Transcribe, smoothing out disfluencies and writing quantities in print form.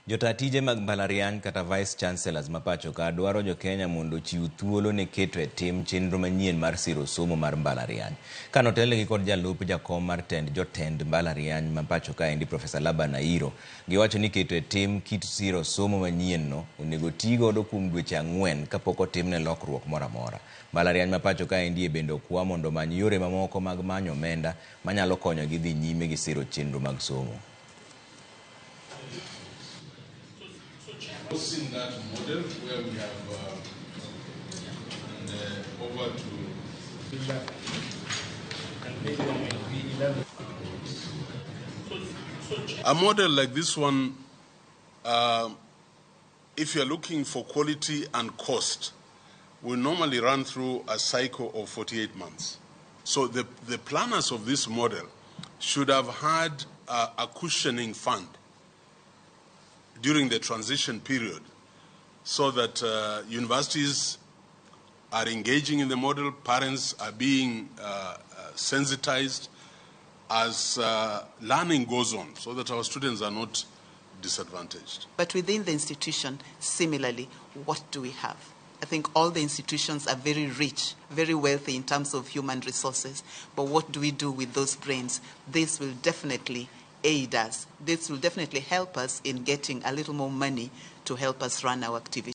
Jota tije mag mbalariany kata vice chancellors ma pacho ka dwaro jo Kenya mondo ochiw thuolo ne keto e tim chenro manyien mar siro somo mar mbalariany. Kanotelnegi kod jalup jakom mar tend jotend mbalariany ma pacho kaendi Profesa Laban Airo, giwacho ni keto e tim kit siro somo manyien no onego tii godo kuom dweche 4 kapok otimne lokruok moro amora. Mbalariany ma pacho kaendi bende okwa mondo omany yore mamoko mag manyo omenda manyalo konyogi dhi nyime gi siro chenro mag somo. Seen that model where we have and over to 11. A model like this one, if you're looking for quality and cost, will normally run through a cycle of 48 months. So the planners of this model should have had a cushioning fund during the transition period so that universities are engaging in the model, parents are being sensitized as learning goes on so that our students are not disadvantaged. But within the institution, similarly, what do we have? I think all the institutions are very rich, very wealthy in terms of human resources, but what do we do with those brains? This will definitely aid us. This will definitely help us in getting a little more money to help us run our activities.